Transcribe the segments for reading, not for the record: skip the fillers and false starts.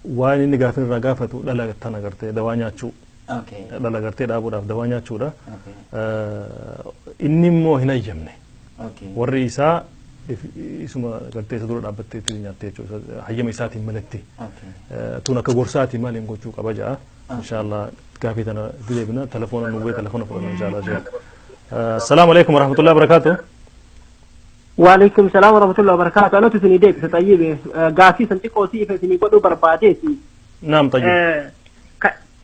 Waan inni gaafin irraa gaafatu dhala tana gartee dawaa nyaachuu. Dhala gartee dhaabuudhaaf dawaa nyaachuudha. Inni immoo hin hayyamne. Warri isaa isuma gartee isa dura dhaabbattee itti nyaatte jechuudha. Hayyama isaatiin malatti. Tun akka gorsaati maaliin gochuu qaba ja'a. Inshallah gaafii tana itti deebina. Telefoona nu bu'ee telefoona fudhanna inshallah. Assalaamu alaikum warahmatullahi wabarakatuh. Waalaikum salaam warahmatullahi wabarakatuh. Anatu isinii deebisa xayyibe. Gaafii san xiqqoo si ifa isinii godhuu barbaadeeti. Naam xayyib.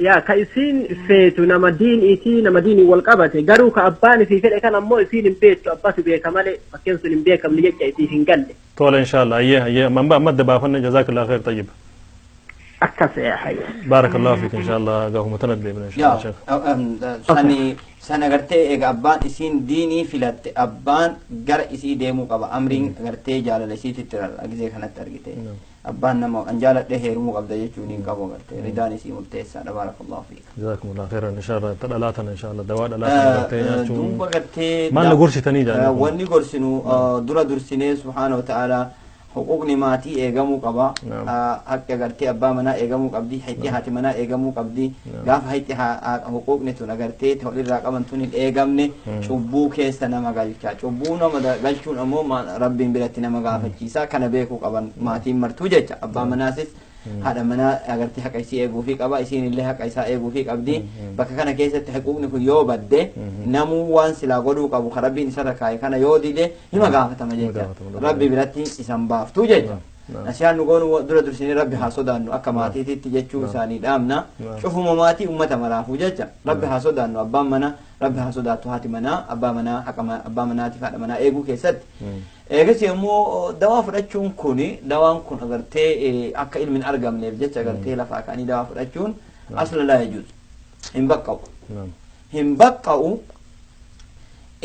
Yaa ka isiin feetu nama diiniitii nama diinii wal qabate, garuu ka abbaan isii fedhe kan ammoo isiin hin beektu, abbatu beeka malee bakkeen sun hin beekamne jecha isiif hin galle. Tola inshallah. Ayyee ayyee amma amma adda baafanne. Jazakallah khair xayyib. Akkas hayya. Barakallahu fiik inshallah, gaafuma tana deebina inshallah. Sheekh. Sani sana gartee eega abbaan isiin diinii filatte abbaan gara isii deemuu qaba. Amriin gartee jaalala isiititti rarra'a gizee kanatti argite. Abbaan nama an jaaladhe heerumuu qabda jechuun hin qabu, gartee ridaan isii murteessaadha. Barakallahu fiik. Jazakumullah khairan inshallah. Ta dhalaa tana inshallah dawaa dhalaa tana gartee nyaachuun. Duuba gartee Maal na gorsitanii jaalladhu? Wanni gorsinu dura dursinee subhaana wa ta'ala huquuqni maatii eegamuu qaba. Haqqi agartee abbaa manaa eegamuu qabdi, haqqi haati manaa eegamuu qabdi. Gaafa haqqi huquuqni tun agartee walirraa qaban tun hin eegamne cubbuu keessa nama galcha. Cubbuu nama galchuun ammoo rabbiin biratti nama gaafachiisa. Kana beekuu qaban maatiin martuu jecha. Abbaa manaasis haadha manaa agartee haqa isii eeguufii qaba, isiin illee haqa isaa eeguufii qabdi. Bakka kana keessatti huquuqni kun yoo badde namuu waan silaa godhuu qabu kan rabbiin isarra kaa'e kana yoo dide hima gaafatama jecha. Rabbi biratti isan baaftuu jecha. Nasihaan nu goonu dura dursinee rabbi haa sodaannu akka maatiititti jechuu isaanii dhaamna. Cufuma maatii ummata maraafuu jecha rabbi haa sodaannu, abbaan mana rabbi haa sodaattu, haati manaa abbaa manaa haqa abbaa manaatiif haadha manaa eeguu keessatti. Eegas yommuu dawaa fudhachuun kuni dawaan kun agartee akka ilmi hin argamneef jecha agartee lafaa ka'anii dawaa fudhachuun asla laa yajuuz, hin baqqa'u. Hin baqqa'u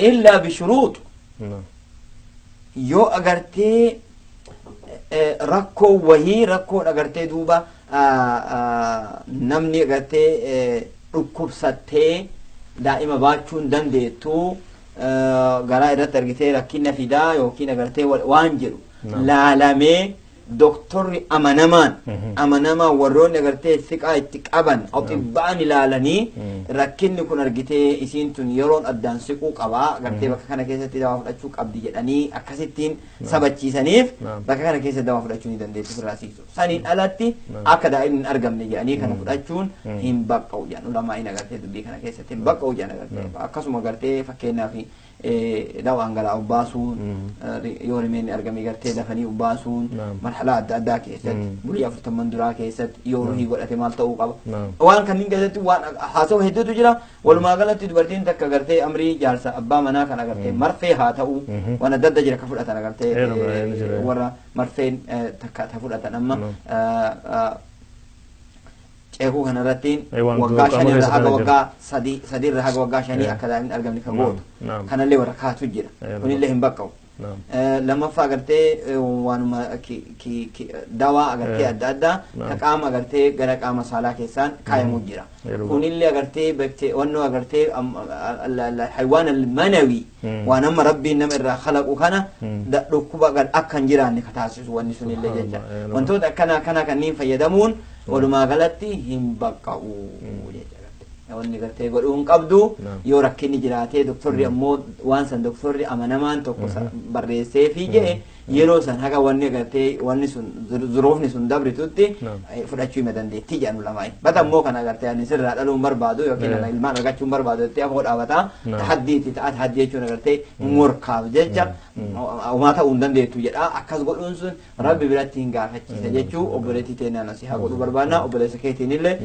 illaa bishuruux yoo agartee rakkoo wahii rakkoon agartee duuba namni agartee dhukkubsattee daa'ima baachuu hin dandeettu, garaa irratti argitee rakkina fidaa yookiin agartee waan jedhu laalamee doktorri amanamaan amanamaan warroonni agartee siqaa itti qaban oxibba'an ilaalanii rakkinni kun argitee isiin tun yeroon addaan siquu qabaa agartee bakka kana keessatti dawaa fudhachuu qabdi jedhanii akkasittiin sabachiisaniif bakka kana keessa dawaa fudhachuu ni dandeessu ofirraa siisu. Saniin alatti akka daa'imni hin argamne jedhanii kana fudhachuun hin baqqa'u jedhan ulamaa'in, agartee dubbii kana keessatti hin baqqa'u jedhan agartee. Akkasuma agartee fakkeenyaaf dawaan garaa obbaasuun yoo rimeenni argame gartee dafanii obbaasuun marhalaa adda addaa keessatti bulii 40n duraa keessatti yoo ruhii godhate maal ta'uu qaba, waan kanneen keessatti waan haasawa hedduutu jira. Walumaa galatti dubartiin takka gartee amrii jaarsa abbaa manaa kan agartee marfee haa ta'u waan adda adda jira ka fudhatan agartee warra marfeen takka ta fudhatan amma ceekuu kanarratti waggaa 5rra haga waggaa 3 3rra haga waggaa 5 akka daa'imni argamne ka gootu kanallee warra kaatu jira, kunillee hin baqqa'u. Lammaffaa agartee waanuma dawaa agartee adda addaa ka qaama agartee gara qaama saalaa keessaan kaayamu jira. Kunillee agartee beektee wannoo agartee haywaan almanawi waan amma rabbiin nama irraa kalaqu kana dhukkuba akka hin jiraanne ka taasisu wanni sunillee jecha. Wantoota akkanaa kana kanneen fayyadamuun walumaa galatti hin baqqa'u jecha. Wanni gartee godhuu hin qabdu yoo rakkinni jiraatee doktorri ammoo waan san doktorri amanamaan tokko barreessee fi jedhe yeroo san haga wanni gartee wanni sun zuruufni sun dabritutti fudhachuu hima dandeettii jedhan ulamaa'in. Bata ammoo kana gartee ani sirraa dhaluu hin barbaadu yookiin ana ilmaan argachuu hin barbaadu jettee afoo dhaabataa tahaddiitti ta'a. Tahaddii jechuun agartee morkaaf jecha homaa ta'uu hin dandeettu jedha. Akkas godhuun sun rabbi biratti hin gaafachiisa jechuu obboleettii teennaa nasihaa godhuu barbaanna obboleessa keetiin illee.